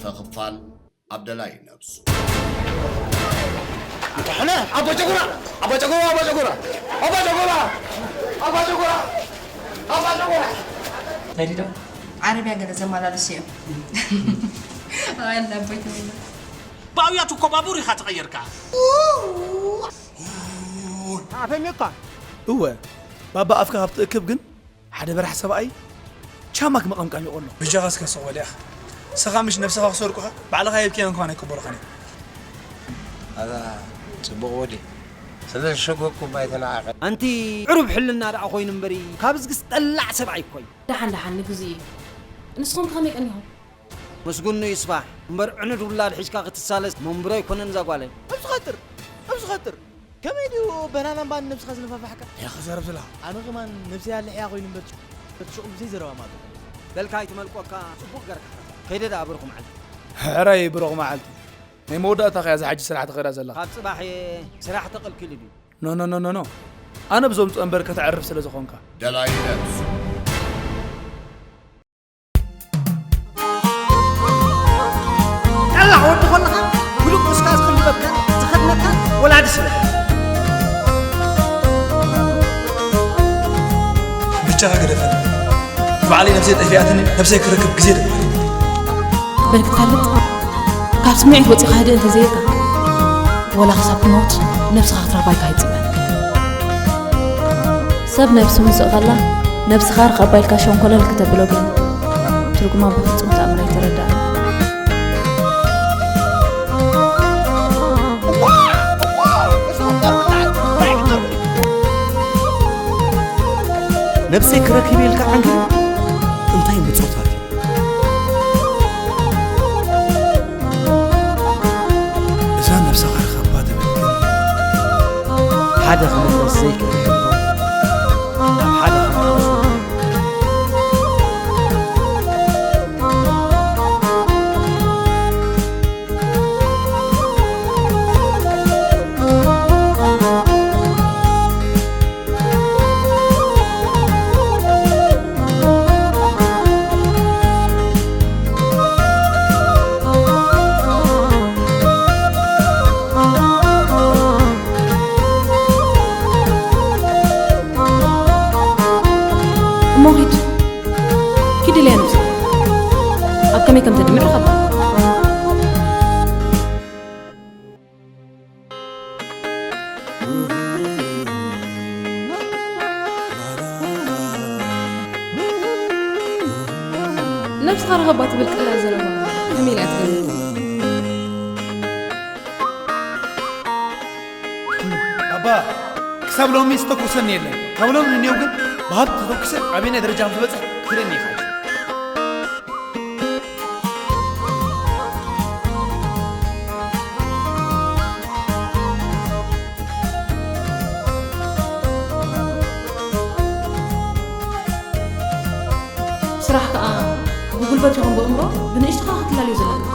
ፈኽፋል ኣብ ደላይ ነብሱ። ኣነ ኣባ ጨጉራ፣ ኣባ ጨጉራ፣ ኣባ ጨጉራ፣ ኣባ ጨጉራ፣ ኣባ ጨጉራ፣ ኣባ ጨጉራ። ነዲዶ? ዓረብያ ገለ ዘመላለሱ እዮም። ኣይ፣ ኣላ ኣቦይ ተመለስ። ብኣውያት እኮ ባቡር ኢኻ ተቐየርካ። ኣፈሚካ። እወ፣ ባባ ኣፍካ ካብ ትእክብ ግን ሓደ በራሕ ሰብኣይ ቻማ ክመቐምቀም ይቐሎ። ብጃኻ እስከ ስቕ በል ያኽ። ንስኻ ምሽ ነብስኻ ክሰርቁኻ፣ ባዕልኻ የብክያን ከማን ኣይቅበሉኻን እዮም። ኣታ ጽቡቕ ወዲ፣ ስለ ዝሸገኩ እባ ኣይተናዓቐ። ኣንቲ ዕሩብ ሕልና ደኣ ኮይኑ እምበሪ፣ ካብ ዝግስ ጠላዕ ሰብኣይ እኮ እዩ። ደሓን ደሓን ንግዜ እዩ። ንስኹም ከመይ ቀኒኹም? መስጉኑ ይስፋሕ እምበር ዕኑድ ውላድ ሒዝካ ክትሳለስ መንብሮ ኣይኮነን እዛ ጓለይ። ነብስኻ ጥር፣ ነብስኻ ጥር። ከመይ ድዩ በናና እምባ ንነብስኻ ዝነፋፋሕካ? እንታይ ክዛረብ ዘለኻ? ኣነ ከማን ነብሰይ ኣልሕያ ኮይኑ እምበር ጭ-፣ በቲ ሹቕ ብዘይ ዘረባ ማለት እዩ። በልካ ኣይትመልቆካ ጽቡቕ ገርካ ሓረታ። ከይደ ደኣ ብሩኽ መዓልቲ። ሕራይ ብሩኽ መዓልቲ። ናይ መወዳእታ ከያ እዛ ሕጂ ስራሕ ትኸዳ ዘለኻ። ካብ ጽባሕ እየ ስራሕ ተቐልኪሉ ድዩ? ኖ፣ ኖ፣ ኖ፣ ኖ፣ ኖ። ኣነ ብዞም ጸንበር ከተዕርፍ ስለ ዝኾንካ። ደላይ ነብሱ። ጠላዕ ወዲ ኮለኻ፣ ብድቁስካ ዝኽልበካ፣ ዝኸድነካ ወላዲ ስለ። ብቻኻ ግደፈኒ። ባዕለይ ነብሰይ ጠፊኣትኒ፣ ነብሰይ ክረክብ ግዜ ደፋኒ። በል ክትፈልጥ፣ ካብ ስምዒት ወጺኻ ህድእ እንተዘይልካ፣ ወላ ክሳብ ትሞት ነብስኻ ክትረኽባ ኣይካ ይጽበ። ሰብ ነብሱ ምስ እኸላ፣ ነብስኻ ርኸባ ኢልካ ሸንኮለል ክተብሎ ግን፣ ትርጉማ ብፍጹም ተኣምር ኣይተረድኣን። ነብሰይ ክረክብ ኢልካ ዓንኪ እንታይ ምጾታት እዩ? እዛ ነብስኻ ርኸባ ትብል ግን ሓደ ክምለስ ዘይክእል ሕቶ፣ ኣብ ሓደ ክምለስ እሞ ኺድ፣ ኪድ ኢለያ ነብሰይ። ኣብ ከመይ ከም ተድምዕ ኸባ። ነብስኻ ርኸባ ትብል ቀላል ዘረባ ከመይ ኢላ እያ ትገርም? ኣባ፣ ክሳብ ሎሚ ዝተኩሰኒ የለን። ካብ ሎሚ ንኔው ግን ብሃብቲ ተተኩሰ ኣበየናይ ደረጃ ከም ዝበጽሕ ክትርእየኒ ኢኻ። ስራሕ ከኣ ብጉልበት ይኹን ብእምሮ ብንእሽትኻ ክትላለዩ ዘለካ።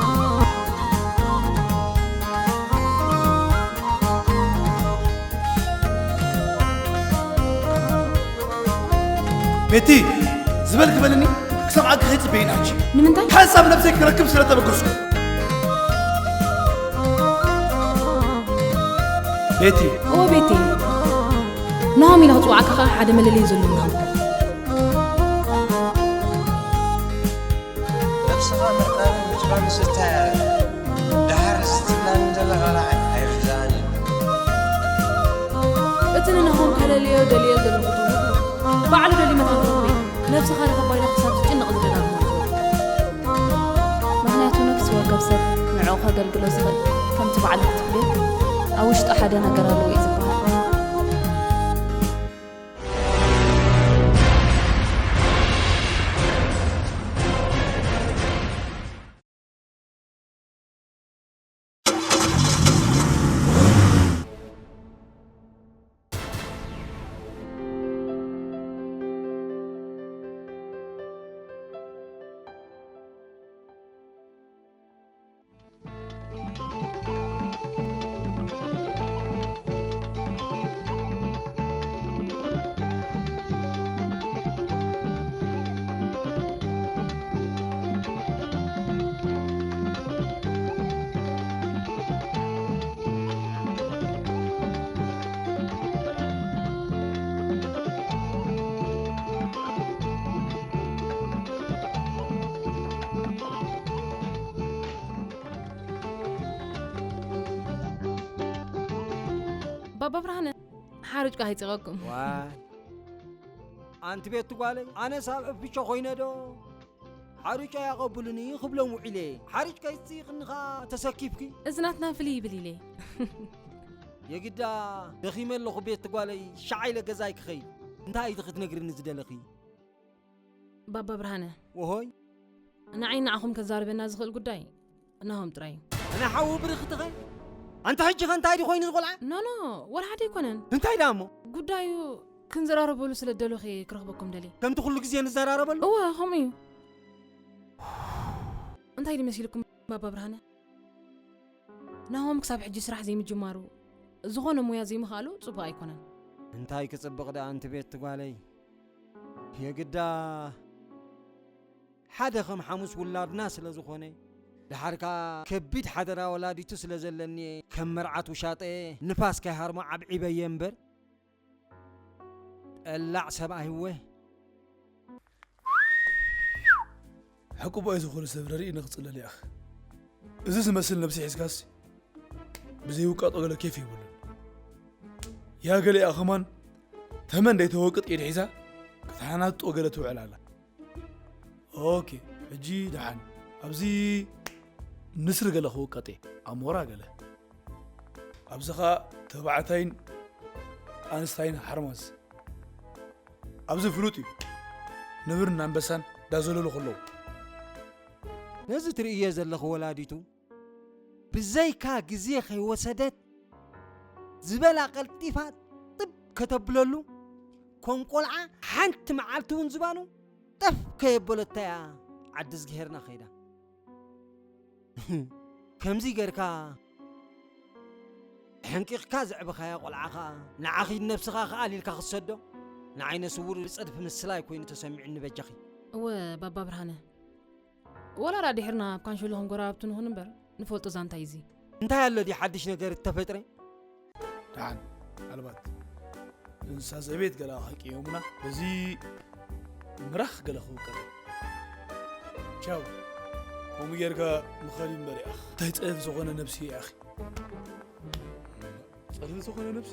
ቤቲ፣ ዝበልክ በልኒ፣ ክሰምዓካ ከይጽበ ኢና ሕጂ። ንምንታይ? ሓንሳብ ነብሰይ ክረክብ ስለ ተበገስኩ። ቤቲ። እወ ቤቲ። ናሆም ኢለ ክጽውዓካ ከኣ ሓደ መለለዪ ዘለዎ ናሆም። ነብስኻ ምዕናብን ምጭራን ምስታይ ኣለ። ደሓር እዚ ትብላኒ ዘለኻ ራዕይ ኣይርድኣን እዩ። እቲ ንናሆም ከለልዮ ደልዮ ዘለኹ ትርጉም ባዕሉ ደልዩ መታን ክረኽቦ እዩ። ነብስኻ ርኸባ ኢለ ክሳብ ዝጭነቕ ዝደጋግሞ እዩ። ምኽንያቱ ነፍሲ ወከፍ ሰብ ንዕኡ ከገልግሎ ዝኽእል ከምቲ ባዕሉ ክትብልዮ ኣብ ውሽጡ ሓደ ነገር ኣለዎ እዩ ዝበሃል። ኣባ ብርሃነ፣ ሓሩጭ ከይጽቐኩም። ዋይ ኣንቲ ቤት ጓለይ፣ ኣነስ ኣብ ዕፍሾ ኮይነ ዶ ሓሩጫ ያቐብሉኒ ክብሎም ውዒለ። ሓሩጭ ከይጽይቕኒ ኸኣ ተሰኪፍኪ። እዚ ናትና ፍልይ ይብል ኢለ። የግዳ ደኺመ ኣለኹ ቤት ጓለይ፣ ሻዓ ኢለ ገዛይ ክኸይድ። እንታይ ኢቲ ክትነግርኒ ዝደለኺ? ባባ ብርሃነ፣ ወሆይ ንዓይ ንዓኹም ከዛርበና ዝኽእል ጉዳይ ናሆም ጥራይ እዩ። ኣነ ሓዊ ብርኽትኸ? ኣንተ ሕጂ ኸ እንታይ ዲ ኮይኑ ዝቆልዓ? ኖ ኖ፣ ወላ ሓደ ኣይኮነን። እንታይ ደኣ እሞ? ጉዳዩ ክንዘራረበሉ ስለ ደለኹ እየ ክረኽበኩም ደልየ። ከምቲ ኩሉ ግዜ ንዘራረበሉ? እወ፣ ከምኡ እዩ። እንታይ ድመሲልኩም ባባ ብርሃነ? ናሆም ክሳብ ሕጂ ስራሕ ዘይምጅማሩ፣ ዝኾነ ሙያ ዘይምኽኣሉ ጽቡቕ ኣይኮነን። እንታይ ክጽብቕ ደኣ ኣንቲ ቤት ጓለይ? የግዳ ሓደ ከም ሓሙስ ውላድና ስለ ዝኾነ፣ ደሓር ከኣ ከቢድ ሓደራ ወላዲቱ ስለ ዘለኒ፣ ከም መርዓት ውሻጠ ንፋስ ከይሃርሞ ዓብዒበየ እምበር፣ ጠላዕ ሰብኣይ እወ። ሕቁቦ እዩ ዝኾነ ሰብ ረርኢ ንኽጽለል ይኣኽ። እዚ ዝመስል ነብሲ ሒዝካስ ብዘይውቃጦ ገለ ኬፍ የብሉን። ያ ገለ እያ ኸማን ተመን ደይተወቅጥ ኢድ ሒዛ ክትሓናጦ ገለ ትውዕል ኣላ። ኦኬ፣ ሕጂ ደሓን ኣብዚ ንስሪ ገለ ክውቀጥ እየ፣ ኣሞራ ገለ። ኣብዚ ኸኣ ተባዕታይን ኣንስታይን ሓርማዝ። ኣብዚ ፍሉጥ እዩ። ነብርን ኣንበሳን ዳዘለሉ ከለዉ። ነዚ ትርእየ ዘለኺ ወላዲቱ ብዘይካ ግዜ ከይወሰደት ዝበላ ቀልጢፋ ጥብ ከተብለሉ፣ ከም ቆልዓ ሓንቲ መዓልቲ እውን ዝባኑ ጠፍ ከየበለታ እያ ዓዲ ዝግሄርና ከይዳ። ከምዚ ጌርካ ሕንቂቕካ ዘዕበኻያ ቆልዓ ኸኣ ንዓኺ ነብስኻ ክኣል ኢልካ ክትሰዶ፣ ንዓይነ ስውር ብጸድፊ ምስላይ ኮይኑ ተሰሚዑኒ በጃኺ። እወ ባባ ብርሃነ፣ ወላ ደኣ ድሕርና ኣብ ካንሸሎ ክንጎረባብቲ ንኹን እምበር ንፈልጦ ዛንታ እዩ እዚ። እንታይ ኣሎ ድዩ ሓድሽ ነገር እተፈጥረ? ደሓን ኣልባት እንስሳ ዘቤት ገላ ከቂዮምና በዚ ምራኽ ገለ ክውቀል። ቻው። ከምኡ ጌርካ ምኸድ እምበር ኢኻ። እንታይ ጸርፊ ዝኾነ ነብሲ ኢኺ። ጸርፊ ዝኾነ ነብሲ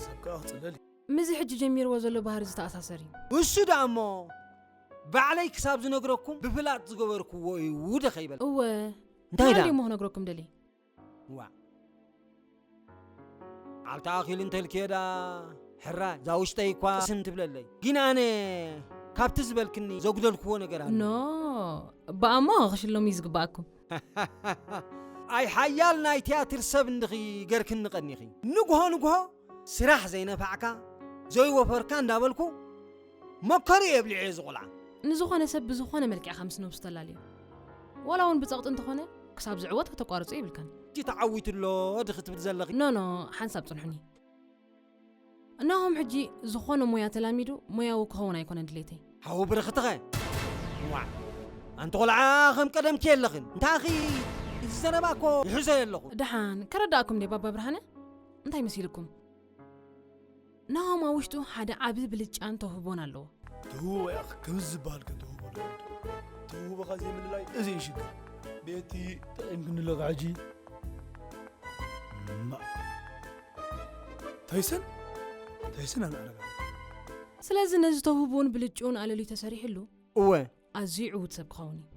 ሰብ ከኣ ክጽለል እዩ። ምስዚ ሕጂ ጀሚርዎ ዘሎ ባህሪ ዝተኣሳሰር እዩ። እሱ ደኣ እሞ ባዕለይ ክሳብ ዝነግረኩም ብፍላጥ ዝገበርክዎ እዩ ውደ ከይበል። እወ እንታይ ደኣ? ደሞ ክነግረኩም ደሊ። ዋ ዓልቲ ኣኺል እንተልክዮ ደኣ ሕራይ እዛ ውሽጠይ እኳ ቅስን ትብለለይ። ግን ኣነ ካብቲ ዝበልክኒ ዘጉደልክዎ ነገር ኣሎ። ኖ ብኣሞ ክሽሎም እዩ ዝግባኣኩም። ኣይ ሓያል ናይ ትያትር ሰብ እንድኺ ገርክኒ ቀኒኺ። ንግሆ ንግሆ ስራሕ ዘይነፋዕካ ዘይወፈርካ እንዳበልኩ መከሩ የብልዐ እዚ ቆልዓ። ንዝኾነ ሰብ ብዝኾነ መልክዕካ ምስ ነብሱ ተላልዮ፣ ዋላ እውን ብጸቕጢ እንተኾነ ክሳብ ዝዕወት ከተቋርጾ የብልካን። ሕጂ ተዓዊቱ ኣሎ ድኺ ትብል ዘለኺ? ኖ ኖ፣ ሓንሳብ ጽንሑኒ። እናሆም ሕጂ ዝኾነ ሞያ ተላሚዱ ሞያዊ ክኸውን ኣይኮነን ድሌተይ። ሓው ብርኽትኸ? ዋዕ ኣንቲ ቆልዓ ከም ቀደምኪ የለኽን። እንታኺ እዚ ዘረባ እኮ ይሕዞ የለኹ። ደሓን ከረዳእኩም ደ ባባ ብርሃነ? እንታይ መሲልኩም? ናሆም ኣብ ውሽጡ ሓደ ዓቢ ብልጫን ተውህቦን ኣለዎ። ተውህቦ ያኽ ከምዚ ዝበሃል ከ ተውህቦ ዶ? ተውህቦኻ ዘይምልላይ እዚ እዩ ሽግር። ቤቲ ጠቒምክኒ ኣለኻ ሕጂ። እማ። ታይሰን? ታይሰን ኣነ ኣረጋ። ስለዚ ነዚ ተውህቦን ብልጭኡን ኣለልዩ ተሰሪሕሉ እወ ኣዝዩ ዕዉት ሰብ ክኸውን እዩ።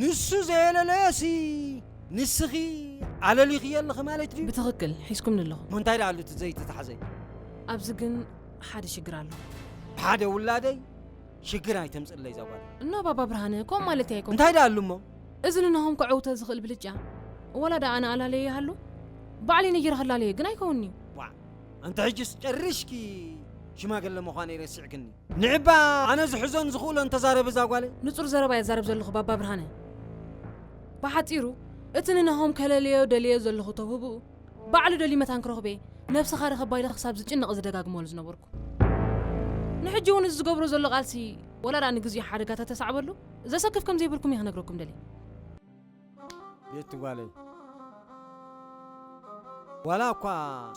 ንሱ ዘየለለዮሲ ንስኺ ኣለሊኽዮ ኣለኺ ማለት ድዩ? ብትኽክል ሒዝኩምኒ ኣለኹም። እንታይ ደኣ ኣሉት ዘይተታሕዘ? ኣብዚ ግን ሓደ ሽግር ኣሎ። ሓደ ውላደይ ሽግር ኣይተምፅለይ እዛ ጓል። እኖ ባባ ብርሃነ ከምኡ ማለት ኣይኮን። እንታይ ደኣ ኣሉ እሞ? እዚ ንናሆም ከዐውተ ዝኽእል ብልጫ ወላ ደኣ ኣነ ኣላለየ ይሃሉ ባዕለይ ነጊረ ክላለየ ግን ኣይከውንን'ዩ። ዋዕ ኣንቲ ሕጅስ ጨሪሽኪ ሽማግለ ምዃነይ ረሲዕክኒ። ንዕባ ኣነ ዝሕዞን ዝኽእሎን ተዛረቢ እዛ ጓለይ። ንጹር ዘረባ የዛርብ ዘለኹ ባባ ብርሃነ። ብሓጺሩ እቲ ንናሆም ከለልዮ ደልዮ ዘለኹ ተውህብኡ ባዕሉ ደልዩ መታን ክረኽቦ'የ ነብስኻ ርኸባ ኢለ ክሳብ ዝጭነቕ ዝደጋግመሉ ዝነበርኩ። ንሕጂ እውን እዚ ዝገብሮ ዘሎ ቃልሲ ወላ ደኣ ንግዚኡ ሓደጋ ተተሳዕበሉ ዘሰክፍ ከም ዘይብልኩም እየ ክነግረኩም ደልየ። ቤቲ ጓለይ ዋላ እኳ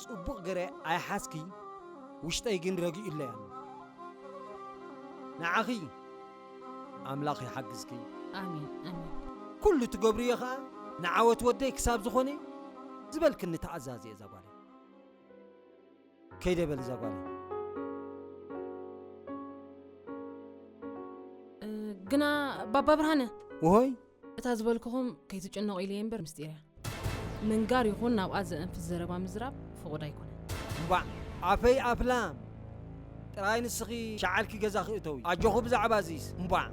ጽቡቕ ገረ ኣይሓዝኪ ውሽጠይ ግን ረጊኡለይ ኣሎ። ንዓኺ ኣምላኽ ይሓግዝኪ። ኣሜን ኣሜን። ኩሉ ትገብርዮ ኸኣ ንዓወት ወደይ ክሳብ ዝኾነ ዝበልክኒ ተኣዛዚ እየ ዛጓለይ። ከይደ በል ዛጓለይ። እ፣ ግና ባባ ብርሃነ፣ ውሆይ እታ ዝበልክኹም ከይትጭነቑ ኢለ እየ እምበር ምስጢር እያ። ምንጋር ይኹን ናብኣ ዘእንፍት ዘረባ ምዝራብ ፍቑድ ኣይኮነን። እምባዕ ኣፈይ ኣፍላም ጥራይ ንስኺ ሸዓልኪ ገዛ ክእተዊ ኣጆኹ ብዛዕባ እዚስ እምባዕ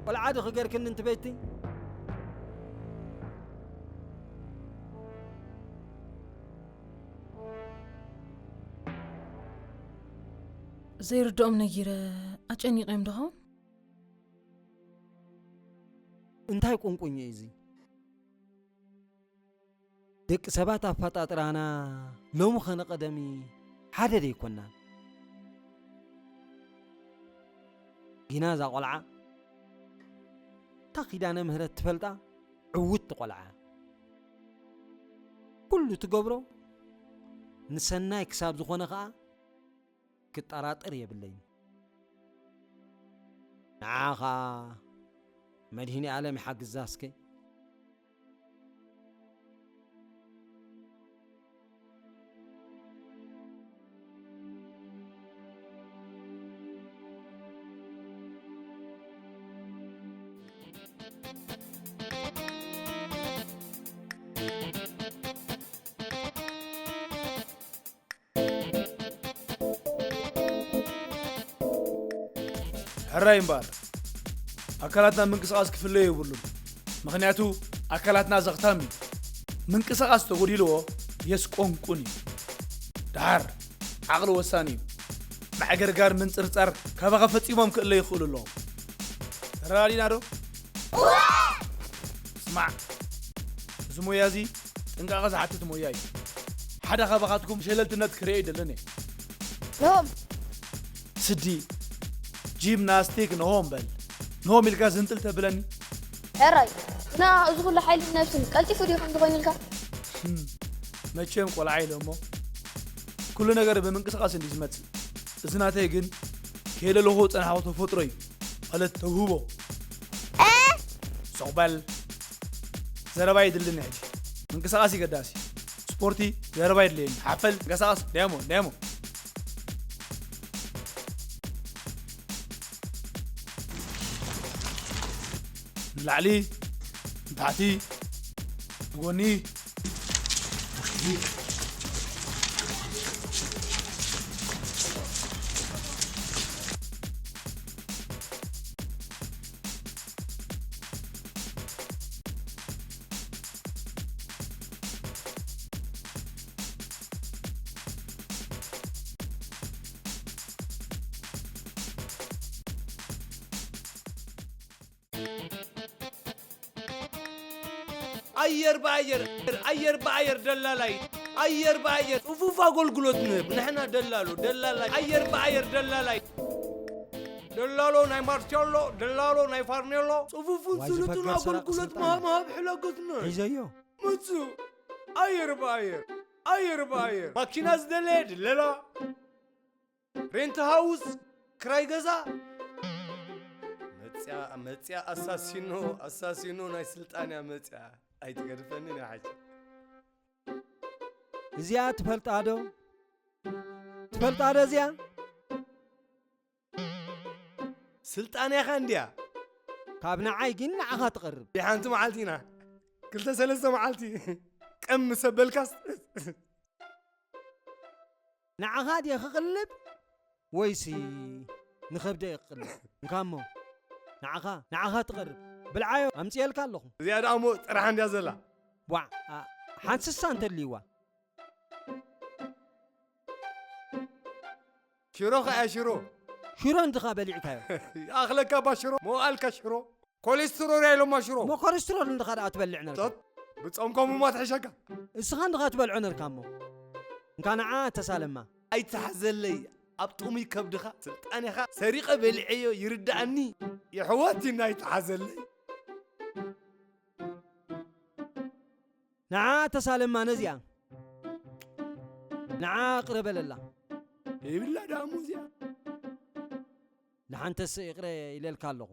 ቆልዓ ዶ ክገርክኒ እንትበይቲ ዘይርድኦም ነጊረ ኣጨኒቐዮም ዶ ኸውን? እንታይ ቁንቁኝ እዩ እዚ ደቂ ሰባት ኣፈጣጥራና ሎሚ ኸነ ቀደሚ ሓደ ደይኮናን ጊና እዛ ቆልዓ እታ ኪዳነ ምህረት ትፈልጣ ዕውት ቆልዓ ኩሉ ትገብሮ ንሰናይ ክሳብ ዝኾነ ኸዓ ክጠራጠር የብለይን ንዓ ኸዓ መድሂኒ ኣለም ይሓግዛ እስከ ሕራይ እምበኣር ኣካላትና ምንቅስቓስ ክፍለዮ የብሉን። ምኽንያቱ ኣካላትና ዘኽታም እዩ። ምንቅስቓስ ተጎዲልዎ የስቆንቁን እዩ። ደሓር ዓቕሊ ወሳኒ እዩ። ምዕግርጋር ምንጽርጻር ካባኻ ፈጺሞም ክእለዩ ይኽእሉ ኣለዎም። ተረዳዲና ዶ? ስማዕ፣ እዚ ሞያ እዚ ጥንቃቐ ዝሓትት ሞያ እዩ። ሓደ ካባኻትኩም ሸለልትነት ክርኢ ኣይደልን እየ። ኖም ስዲ ጂምናስቲክ ንሆም በል። ንሆም ኢልካ ዝንጥል ተብለኒ። ሕራይ ግና እዚ ኩሉ ሓይልን ነብስን ቀልጢፉ ድዩ ከምዚ ኮይኑ ኢልካ? መቸም ቆልዓ ኢለ እሞ ኩሉ ነገር ብምንቅስቓስ እንዲ ዝመፅእ። እዚ ናተይ ግን ከየለለኹ ፀናሕኩ ተፈጥሮ እዩ። ማለት ተውህቦ። ሶቕ በል። ዘረባ የድልን ሕጂ። ምንቅስቓስ እዩ ገዳሲ። ስፖርቲ ዘረባ የድልየኒ። ሓፈል፣ ንቀሳቐስ፣ ዳያሞ፣ ዳያሞ። ንላዕሊ፣ ንታሕቲ፣ ንጎኒ። ኣየር ብኣየር ኣየር ብኣየር ደላላይ ኣየር ብኣየር ጽፉፍ ኣገልግሎት ንህብ ንሕና ደላሎ ደላላይ ኣየር ብኣየር ደላላይ ደላሎ ናይ ማርቸሎ ደላሎ ናይ ፋርኔሎ ጽፉፍን ስሉጥን ኣገልግሎት ምሃብ ምሃብ ሕለገትና ሒዘዮ ምጹ ኣየር ብኣየር ኣየር ብኣየር ማኪና ዝደለየ ድለላ ሬንት ሃውስ ክራይ ገዛ መፅያ መፅያ ኣሳሲኖ ኣሳሲኖ ናይ ስልጣንያ መፅያ ኣይትገድፈንን እያ ሓጂ እዚኣ ትፈልጣ ዶ ትፈልጣ ዶ እዚኣ ስልጣንያኻ እንድያ ካብ ንዓይ ግን ንዓኻ ትቐርብ ሓንቲ መዓልቲ ኢና ክልተ ሰለስተ መዓልቲ ቀም ምስ ኣበልካስ ንዓኻ ድየ ክቕልብ ወይሲ ንኸብደ እየ ክቕልብ እንካሞ ንዓኻ ንዓኻ ትቐርብ ብልዓዮ ኣምፅየልካ ኣለኹ እዚኣ ደኣ እሞ ጥራሕ እንድያ ዘላ ዋዕ ሓንስሳ እንተልይዋ ሽሮ ኸኣ ሽሮ ሽሮ እንድኻ በሊዕካዮ ይኣኽለካ ባ ሽሮ መውኣልካ ሽሮ ኮሌስትሮል ኢሎማ ሽሮ እሞ ኮሌስትሮል እንድኻ ደኣ ትበልዕ ነርካ ቶት ብጾምኮም እሞ ትሕሸካ እስኻ እንድኻ ትበልዖ ነርካ እሞ እንካ ንዓ ተሳለማ ኣይትሓዘለይ ኣብ ጥሙይ ከብድኻ ስልጣንኻ ሰሪቐ በሊዐዮ ይርድኣኒ የሕዋት ኢና ኣይትሓዘለይ ንዓ ተሳለማ ነዚኣ ንዓ ቅረ በለላ ይብላ ዳሙ እዚኣ ንሓንተስ ይቕረ ኢለልካ ኣለኹ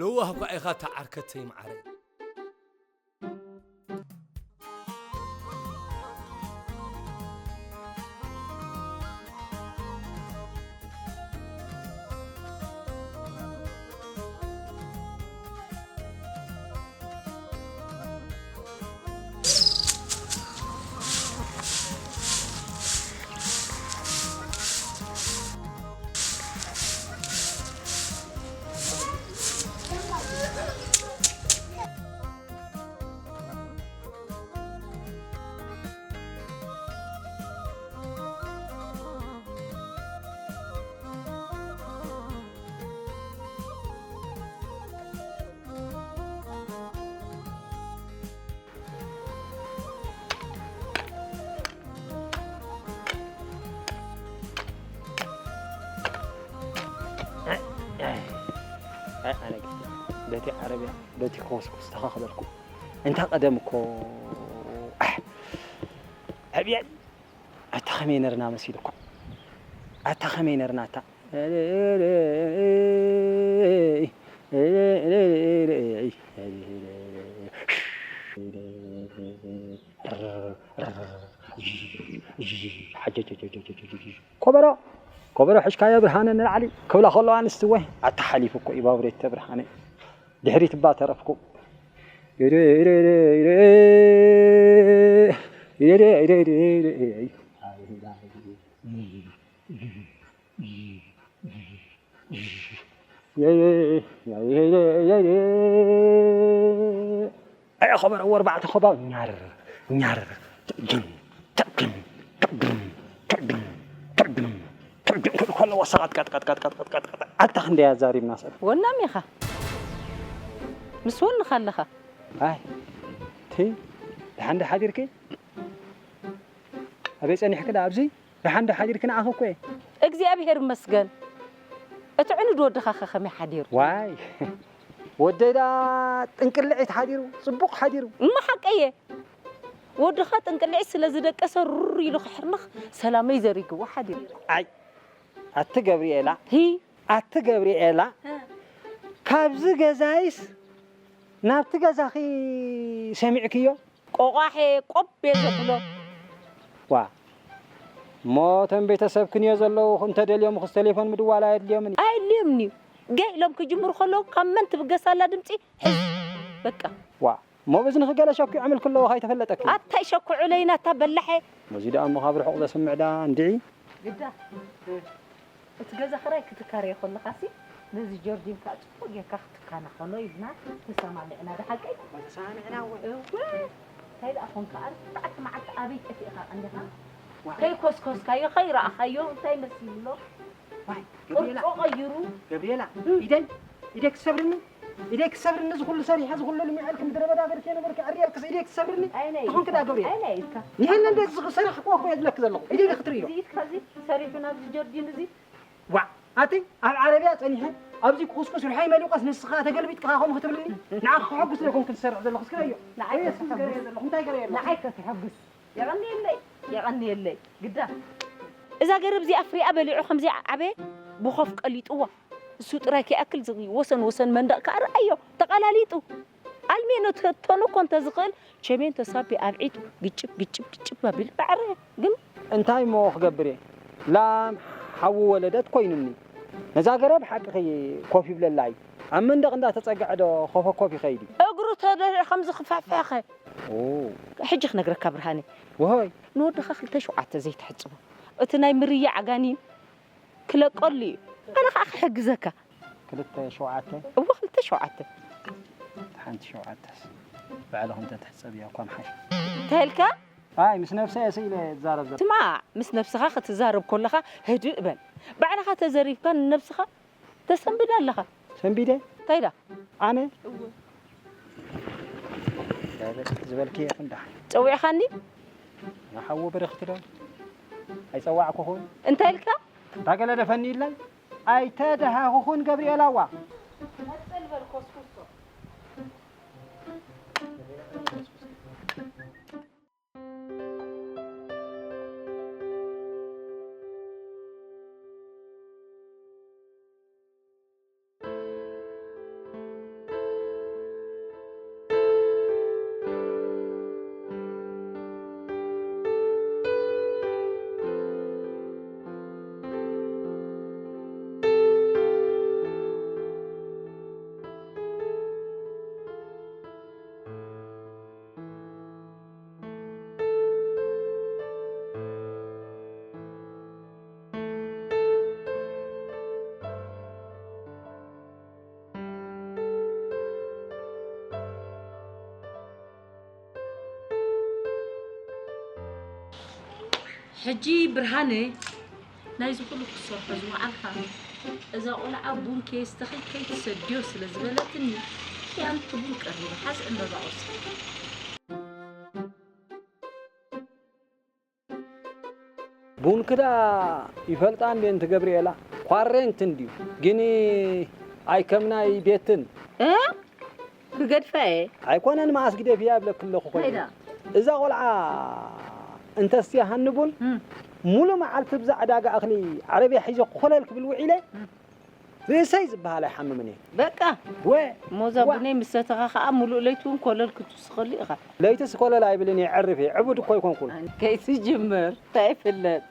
ለዋህ እኳ ኢኻ እታ ዓርከተይ መዓረይ። ኣይ፣ ኣነ ግን በቲ ዓረብያ፣ በቲ ኮስኮስ ተኸኽበልኩ። እንታ ቀደም እኮ፣ ኣሕ፣ ዕብየት፣ ኣታ ኸመይ ነርና መሲሉ እኳ። ኣታ ኸመይ ነርና ኣታ። ኮበሮ፣ ኮበሮ ሕሽካዮ ብርሃነ ንላዕሊ ክብላ ከለዋ ኣንስቲ ወይ ኣታ ሓሊፉ እኮ እዩ ባቡሬተ ብርሃነ። ድሕሪት እባ ተረፍኩ። ኣይ ኸበረ ወርባዕተ ኸባ ኛር ኛር ትዕድም ትዕድም ትዕድም ትዕድም ትዕድም ትዕድም ክብል ከለዋ ሰቓጥ ቀጥ ቀጥ ቀጥ ቀጥ ቀጥ ቀጥ ቀጥ ኣታ ክንደይ ኣዛሪብና ሰብ። ወናም ኢኻ። ምስ ወንኻ ኣለኻ። ኣይ ቲ ደሓን ዶ ሓዲርኪ? ኣበይ ጸኒሕኪ ደኣ ኣብዚ? ደሓን ዶ ሓዲርኪ ንዓኺ እኮ እየ። እግዚኣብሄር ይመስገን። እቲ ዕኑድ ወድኻ ኸ ከመይ ሓዲሩ? ዋይ ወደይ ደኣ ጥንቅልዒት ሓዲሩ፣ ጽቡቕ ሓዲሩ። እሞ ሓቀየ። ወድኻ ጥንቅልዒት ስለ ዝደቀሰ ሩር ኢሉ ክሕርንኽ ሰላመይ ዘሪግዎ ሓዲሩ። ኣይ ኣቲ ገብርኤላ፣ ሂ። ኣቲ ገብርኤላ፣ እ። ካብዚ ገዛይስ ናብቲ ገዛኺ ሰሚዕክዮ? ቆቋሐ ቆብ እየ ዘብሎ። ዋ፣ እሞ እቶም ቤተሰብክን እዮ ዘለዉ፣ እንተደልዮምኽስ ቴሌፎን ምድዋል ኣየድልዮምን እዩ። ኣየድልዮምን እዩ። ገ ኢሎም ክጅምሩ ከለዉ ካብ መን ትብገስ ኣላ ድምፂ? ሕዝ። በቃ። ዋ፣ እሞ ብእዝንኺ ገለ ሸኲዖምልኪ ኣለዉ ከይተፈለጠኪ። ኣታ ይሸኩዑለይና፣ ኣታ በላሐ። ነዚ ደኣ እሞ ካብ ርሑቕ ዘስምዕ ደኣ እንድዒ። ግዳ፣ እቲ ገዛ ክራይ ክትካረዮ ከለኻሲ፣ ነዚ ጆርዲን ከኣ ጽቡቕ ጌርካ ክትካናኸኖ ኢልና ተሰማሚዕና፣ ደሓቀይ? ተሰማሚዕና እወ። እወ። እንታይ ደኣ ኾንካ? ኣርባዕተ መዓልቲ ኣበይ ጠፊእካ ቀንዲኻ? ዋ። ከይኮስኮስካዮ፣ ከይረኣኻዮ፣ እንታይ መሲሉ ኣሎ? ዋይ፣ ገብርኤላ። ቅርጾ ቀይሩ። ገብርኤላ፣ እም። ኢደይ፣ ኢደይ ክትሰብርኒ? ኢደይ ክትሰብርኒ? እዚ ኩሉ ሰሪሐ፣ እዚ ኩሉ ልሚዐልኪ፣ ምድረ በዳ ገርኪ ነበርኪ፣ ኣሪኣልክስ ኢደይ ክትሰብርኒ? ኣይ፣ ናይ ትኾንኪ ኢድካ፣ ደኣ ገብርኤላ። ኣይ፣ ናይ ኢድካ። ንሕና እንደ እዚ ዝሰራሕክዎ እኮ እየ ዝብለኪ ዘለኹ። ኢደይ ክትርእዮ። እዚ ኢድካ እዚ ሰሪሑ ናብዚ ጀርዲን እዚ። ዋዕ፣ ኣቲ ኣብ ዓረብያ ጸኒሐ፣ ኣብዚ ክኹስኩስ ርሓይ መሊቆስ ንስኻ ተገልቢጥካ ከምኡ ክትብልኒ? ንዓኺ ከሐጉስ ዶ ይኮንኩ ዝሰርሕ ዘለኹ? እስኪ ረዮ። ንዓይ ረዮ፣ እስኪ ከተሐጉስ። ገረዮ ዘለኹ። እንታይ ገረዮ ኣለኹ? ንዓይ ከተሐጉስ። የቐንየለይ፣ የቐንየለይ። ግዳ። እዛ ገረብ እዚኣ ፍሪኣ በሊዑ ከምዚ ዓበየ፣ ብኾፍ ቀሊጥዋ። እሱ ጥራይ ከይኣክል፣ እዚ ወሰን ወሰን መንደቕ ከኣ ረኣዮ፣ ተቐላሊጡ። ኣልሜኖ ተቶኑ እኮ እንተዝኽእል፣ ቸሜንቶ ሳቢ ኣብዒጡ፣ ግጭብ፣ ግጭብ፣ ግጭብ ኣቢሉ በዓረየ። ግን እንታይ እሞ ክገብር እየ? ላም ሓዊ ወለደት ኮይኑኒ። ነዛ ገረብ ሓቅኺ ኮፍ ይብለላ እዩ። ኣብ መንደቕ እንዳተጸግዐ ዶ ኾፈኮፍ ይኸይድ እዩ? እግሩ ተደርዒ ከምዚ ክፍሕፍሕኸ? ኦ። ሕጂ ክነግረካ ብርሃነ። ወሆይ። ንወድኻ ክልተ ሸውዓተ ዘይትሕጽቦ። እቲ ናይ ምርያ ዓጋኒን ክለቀሉ እዩ። ኣነ ኸዓ ክሕግዘካ። ክልተ ሸውዓተ? እወ፣ ክልተ ሸውዓተ። ሓንቲ ሸውዓተስ ባዕልኺ እንተትሕጸብያ እኳ ምሓሽ። እንታይ ኢልካ? ኣይ፣ ምስ ነብሰይ እየ ስኢለ ዝዛረብ ዘለኹ። ስማዕ፣ ምስ ነብስኻ ክትዛረብ ከለኻ ህድእ በል። ባዕልኻ ተዘሪብካ ንነብስኻ ተሰንብድ ኣለኻ። ሰንቢደ? እንታይ ደኣ? ኣነ? እወ። ዳይበስ ዝበልኪ ይኹን ደሓን። ጸዊዕኻኒ? ንሓዉ ብርኽቲ ዶ? ኣይጸዋዕኩኹን። እንታይ ኢልካ? እታ ገለ ደፈኒ ኢለይ? ኣይተደሃኹኹን ገብርኤላዋ። ቀጽል በል ኮስኩሶ። ሕጂ ብርሃነ፣ ናይዚ ኩሉ ክትሰርሖ ዝወዓልካ፣ እዛ ቆልዓ ቡን ከየስተኺ ከይትሰድዮ ስለ ዝበለትኒ፣ ክያንቲ ቡን ቀሪበ፣ ሓዝ ዕምበባ ቁርሲ። ቡንክዳ ይፈልጣ እንዴ እንት ገብርኤላ? ኳሬንት እንድዩ ግን ኣይከምናይ ቤትን እ? ክገድፋ እየ። ኣይኮነን መዓስ ግደፍያ ይብለክ ኣለኹ ኮይኑ ከይዳ? እዛ ቆልዓ እንተስትያ ሃንቡን እም። ሙሉ መዓልቲ ብዛ ዕዳጋ እኽሊ ዓረብያ ሒዘ ኮለል ክብል ውዒለ ርእሰይ ዝበሃል ኣይሓምምን እየ በቃ ወ ሞዛ ዋ- ቡነይ ምስ ሰተኻ ከዓ ሙሉእ ለይቱ እውን ኮለል ክትውስኸሉ ኢኻ። ለይትስ ኮለል ኣይብልን እየ ዕርፍ እየ ዕቡድ እኮ ኣይኮንኩን ከይትጅምር እንታይ ይፍለጥ።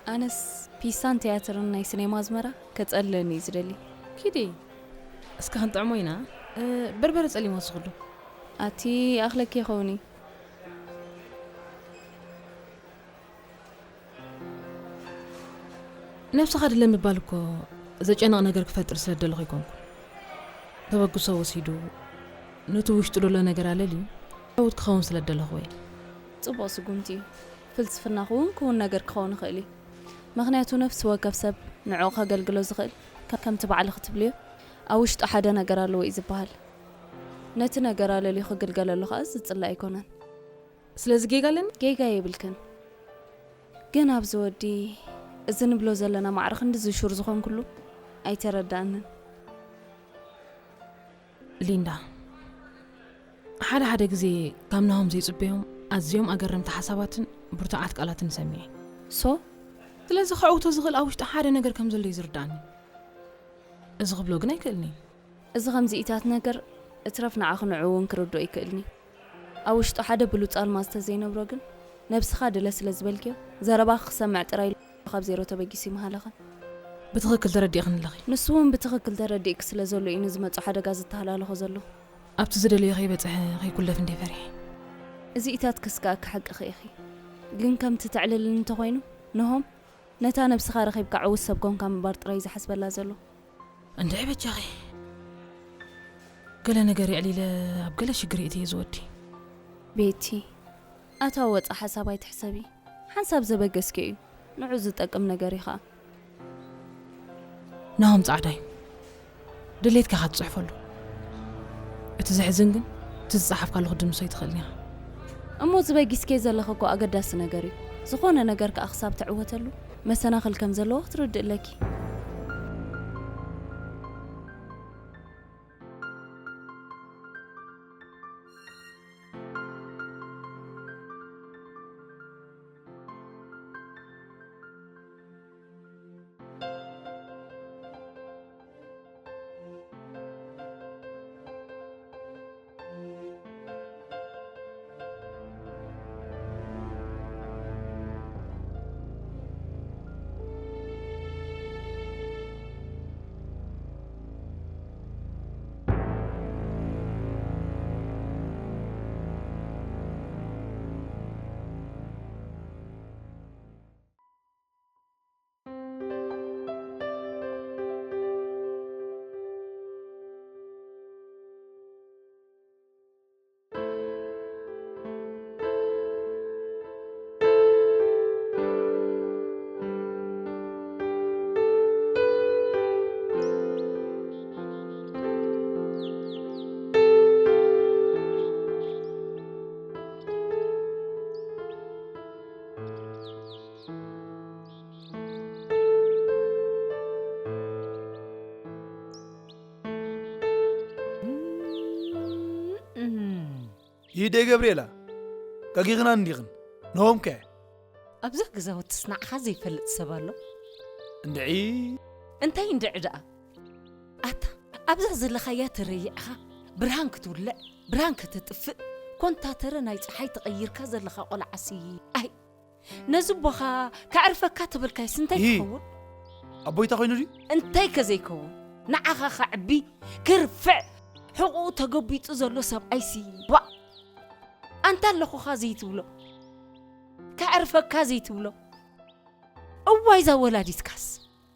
ኣነስ ፒሳን ትያትርን ናይ ስኔማ ኣዝመራ ከጸልለኒ እዩ ዝደሊ። ኪዲ እስከ ክንጥዕሞ ኢና። እ፣ በርበረ ጸሊም ወስኽሉ። ኣቲ ኣኽለኪ ይኸውን እዩ። ነብስኻ ድለ ምባል እኮ ዘጨንቕ ነገር ክፈጥር ስለ ደለኹ ኣይኮንኩን። ተበግሶ ወሲዱ ነቲ ውሽጡ ደሎ ነገር ኣለልዩ ዕዉት ክኸውን ስለ ደለኹ እየ። ጽቡቕ ስጉምቲ እዩ። ፍልስፍና ክውን ክውን ነገር ክኸውን ይኽእል እዩ። ምኽንያቱ ነፍሲ ወከፍ ሰብ ንዕኡ ከገልግሎ ዝኽእል ከ- ከምቲ ባዕልኺ ትብልዮ ኣብ ውሽጡ ሓደ ነገር ኣለዎ እዩ ዝበሃል። ነቲ ነገር ኣለልዩ ክግልገለሉ ከኣ ዝጽላእ ኣይኮነን። ስለዚ ጌጋ ኣለኒ? ጌጋ የብልክን። ግን ኣብዚ ወዲ እዚ ንብሎ ዘለና ማዕረ ክንድዚ ሹር ዝኾንኩሉ ኣይተረዳእንን። ሊንዳ፣ ሓደ ሓደ ግዜ ካብ ናሆም ዘይጽበዮም ኣዝዮም ኣገረምቲ ሓሳባትን ብርቱዓት ቃላትን ሰሚዐ። ሶ ስለዚ ከዕውቶ ዝኽእል ኣብ ውሽጢ ሓደ ነገር ከም ዘሎ እዩ ዝርዳእኒ። እዚ ክብሎ ግን ኣይክእልኒ። እዚ ከምዚኢታት ነገር እትረፍ ንዓኺ ንዕኡ እውን ክርድኦ ይክእልኒ። ኣብ ውሽጡ ሓደ ብሉጽ ኣልማዝ ተዘይነብሮ ግን ነብስኻ ድለ ስለ ዝበልክዮ ዘረባኺ ክሰምዕ ጥራይ ኢሉ ካብ ዜሮ ተበጊሱ ይምሃለኽን። ብትኽክል ተረዲእኽኒ ኣለኺ። ንሱ እውን ብትኽክል ተረዲእኪ ስለ ዘሎ እዩ ንዝመጾ ሓደጋ ዝተሃላለኾ ዘሎ። ኣብቲ ዝደለዮ ከይበጽሐ ከይኩለፍ እንደ ፈሪሐ። እዚኢታት ክስከኣኪ ሓቅኺ ኢኺ። ግን ከምቲ ተዕልልኒ እንተኾይኑ ነሆም ነታ ነብስኻ ረኺብካ ዕዉት ሰብ ኮንካ ምንባር ጥራይ እዩ ዝሓስበላ ዘሎ። እንድዒ በጃኺ ገለ ነገር የዕሊለ ኣብ ገለ ሽግር እየ ዝወዲ። ቤቲ ኣታ ወጻ ሓሳብ ኣይትሕሰቢ። ሓንሳብ ዘበገስኪ እዩ ንዑ ዝጠቅም ነገር እዩ ኸኣ። ናሆም ጻዕዳ እዩ። ድሌትካ ኢኻ ትጽሕፈሉ። እቲ ዘሕዝን ግን እቲ ዝጸሓፍካሉ ክትድምሶ ኣይትኽእልን ኢኻ። እሞ ዝበጊስኪ ዘለኺ እኮ ኣገዳሲ ነገር እዩ። ዝኾነ ነገር ከኣ ክሳብ ትዕወተሉ መሰናኽል ከም ዘለዎ ክትርድእ ኣለኪ። ይደ ገብርኤላ፣ ቀጊኽና እንዲኽን? ነሆም ከ? ኣብዛ ገዛውትስ ንዓኻ ዘይፈልጥ ሰብ ኣሎ? እንድዒ እንታይ እንድዒ ደኣ? ኣታ ኣብዛ ዘለኻያ ተረይዕኻ ብርሃን ክትውልዕ ብርሃን ከተጥፍእ ኮንታተረ ናይ ፀሓይ ተቐይርካ ዘለኻ ቆልዓሲ። ኣይ ነዚ ኣቦኻ ከዕርፈካ ተበልካይስ እንታይ ይሂ። ትኸውን? ኣቦይታ ኮይኑ ድዩ? እንታይ ከዘይከውን ንዓኻ ከዕቢ ክርፍዕ ሕቑኡ ተገቢጡ ዘሎ ሰብኣይሲ ዋ ኣንታ ኣለኹኻ ዘይትብሎ ከዕርፈካ ዘይትብሎ እዋይ እዛ ወላዲትካስ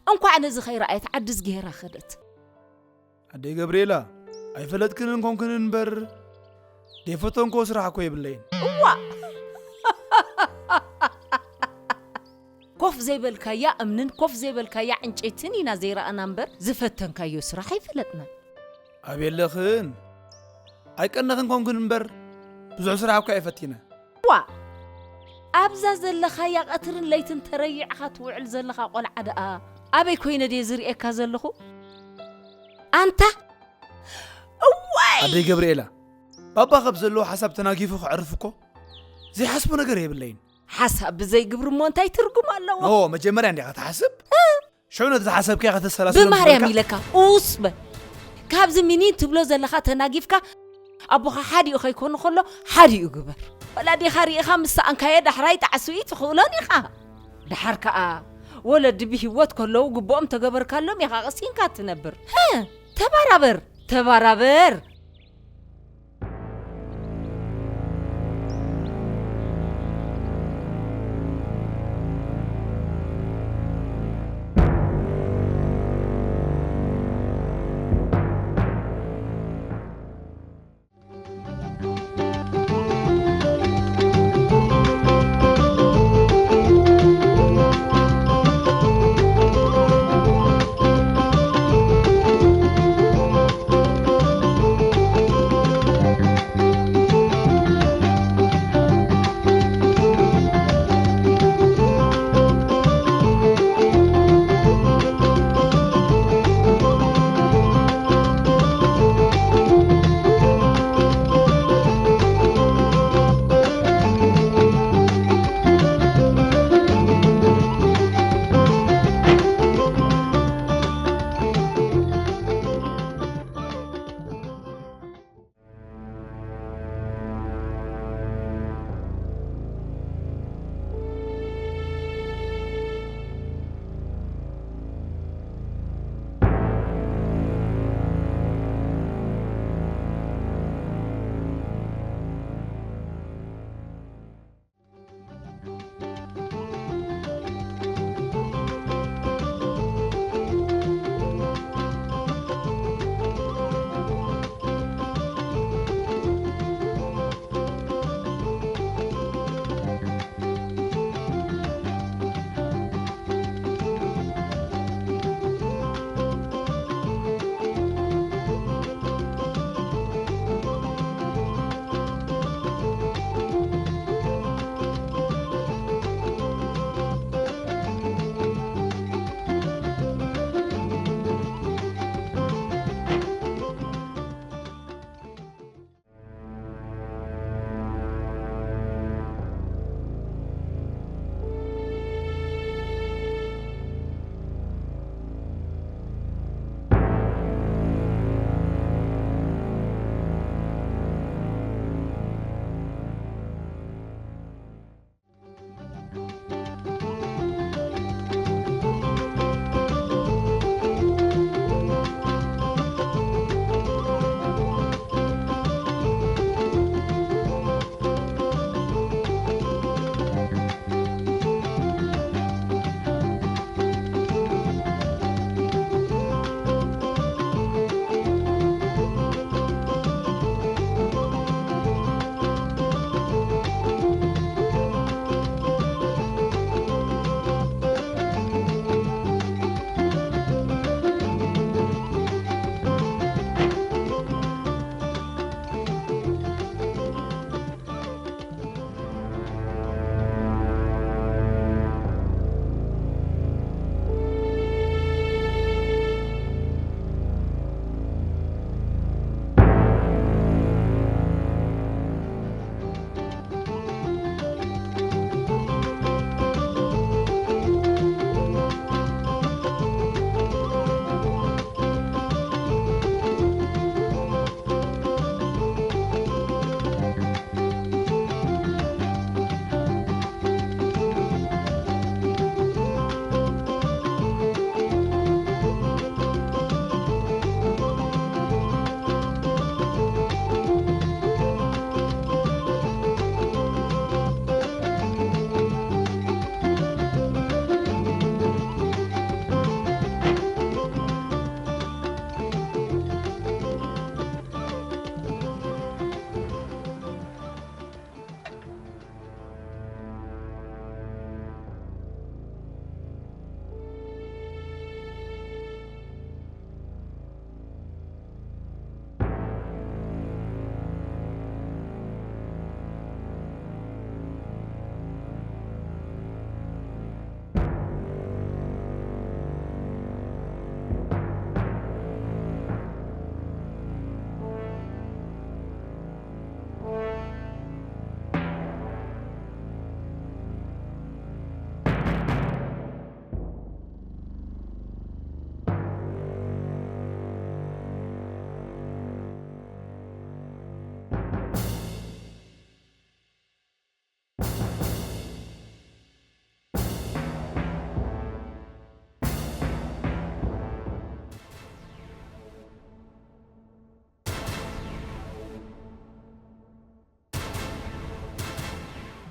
እንኳዕ ነዚ ከይረኣየት ዓዲ ዝገይራ ኸደት ኣደይ ገብርኤላ፣ ኣይፈለጥክንን ኮንክንን እምበር ደይፈተንኮ ስራሕ እኮ የብለይን። እዋ ኮፍ ዘይበልካያ እምንን ኮፍ ዘይበልካያ ዕንጨይትን ኢና ዘይረኣና እምበር ዝፈተንካዮ ስራሕ ኣይፈለጥናን። ኣቤለኽን ኣይቀነኽን ኮንክን እምበር ብዙሕ ስራሕ እኳ እየ ፈቲነ። ዋ ኣብዛ ዘለኻያ ቀትርን ለይትን ተረይዕኻ ትውዕል ዘለኻ ቆልዓ ደኣ ኣበይ ኮይነ ድየ ዝርእየካ ዘለኹ? ኣንታ እዋይ ኣደይ ገብርኤላ፣ ባባ ካብ ዘለዎ ሓሳብ ተናጊፉ ክዕርፍ እኮ ዘይሓስቦ ነገር የብለይን። ሓሳብ ብዘይ ግብሪ እሞ እንታይ ትርጉም ኣለዎ? ኖ መጀመርያ እንዲኻ ትሓስብ። ሽዑ ነቲ ዝሓሰብካዮ ከተሰላስሎ ብማርያም ምስ በልካ፣ ኢለካ ኡስ በል። ካብዚ ሚኒን ትብሎ ዘለኻ ተናጊፍካ ኣቦኻ ሓዲኡ ከይኮኑ ከሎ ሓዲኡ ግበር። ወላ ዲኻ ርኢኻ ምስ ሰኣንካዮ ዳሕራይ ጣዕስኡ ትኽእሎን ኢኻ። ደሓር ከኣ ወለዲ ብህይወት ከለዉ ግብኦም ተገበርካሎም ኢኻ ቀሲንካ ትነብር። ህ ተባራበር ተባራበር።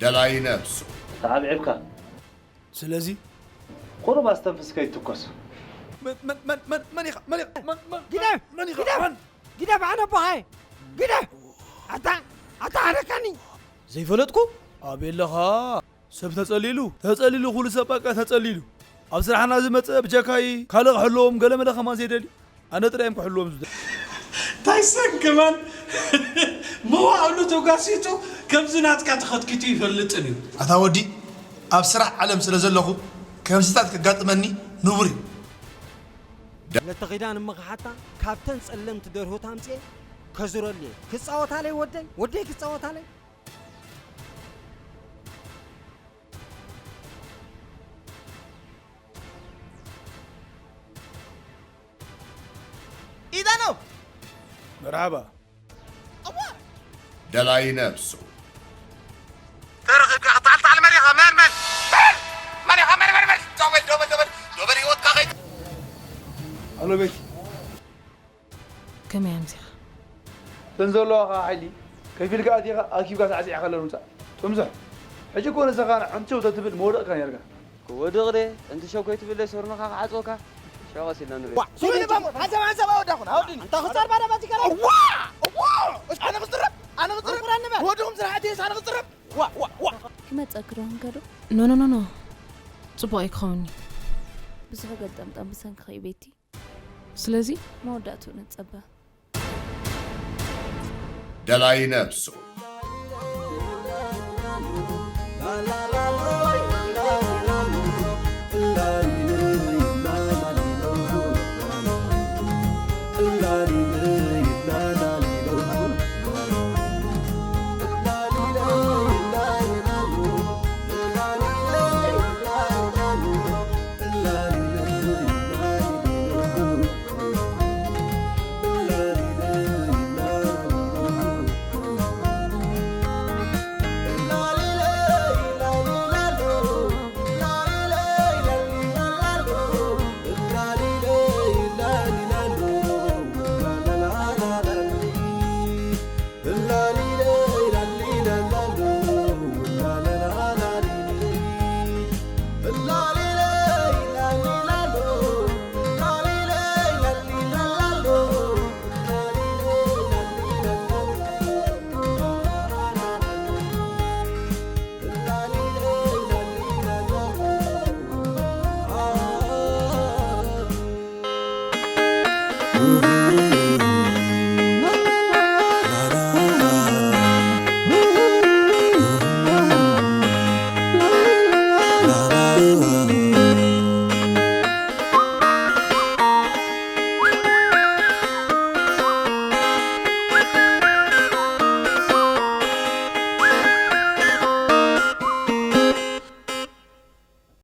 ደላይ ነብሱ። ተዓብዒብካ። ስለዚ ቁሩብ ኣስተንፍስ ከይትኮስ። መን መን መን መን መን ኢኻ መን ኢኻ መን መን ግደፍ! መን ኢኻ ግደፍ! መን ግደፍ ኣነ ኣቦኻየ! ግደፍ! ኣታ ኣታ ሓረካኒ! ዘይፈለጥኩ ኣበይ ኣለኻ? ሰብ ተጸሊሉ ተጸሊሉ ኩሉ ሰብ በቃ ተጸሊሉ። ኣብ ስራሕና ዝመጸ ብጀካይ ካልእ ክሕልዎም ገለመለ ከማን ዘይደሊ ኣነ ጥራይ እዮም ክሕልዎም ዝደ ታይሰን ከማን መዋእሉ ተጓሲጡ ከምዚ ናትካ ተኸትኪቱ ይፈልጥን እዩ። ኣታ ወዲ ኣብ ስራሕ ዓለም ስለ ዘለኹ ከምዚታት ከጋጥመኒ ንቡር እዩ። ለተኺዳን እመኽሓታ ካብተን ጸለምቲ ደርሆት ኣምጽኤ ከዙረልየ ክጻወታለይ ወደይ ወደይ ክጻወታለይ ኢዳኖ መርሓባ ደላይ ነብሱ ተረኺብካ ክትዓልታዓል መን ኢኻ? መን መን መን መን ኢኻ? መን መን መን ዶበል ዶበል ዶበል ዶበል ህይወትካ ከይ ኣሎ ቤቲ ከመይ ኣምሲኻ? እተን ዘለዋ ከዓ ሓይሊ ከፊልካ ኣቲኻ ኣኪብካ ሳዕሲዕካ ለምፃእ ጥምዝሕ ሕጂ እኮ ንስኻ ንዕንትው ተትብል መውደቕካ ነርካ ክወድቕ ደ እንት ሸው ከይትብለ ሶርንኻ ክዓጽወካ ሸው ቀስ ኢልና ንርኢ ዋ ሱሉ ባሞ ሓንሳብ ሓንሳብ ኣወዳኹን ኣወድኒ እንታ ክጻር ባዳ ባቲካ ዋ ዋ ኣነ ክዝረብ ኣነ ክዝረብ ወድኹም ስራሕቲ ኣነ ክዝረብ ዋ ዋ ዋ ክመጸኪ ዶ ክንከዶ? ኖ ኖ ኖ ኖ ጽቡቕ ኣይክኸውንኒ። ብዙሕ ገልጠምጠም ብሰንክኺ እዩ ቤቲ። ስለዚ መወዳእትኡ ንጸበ። ደላይ ነብሱ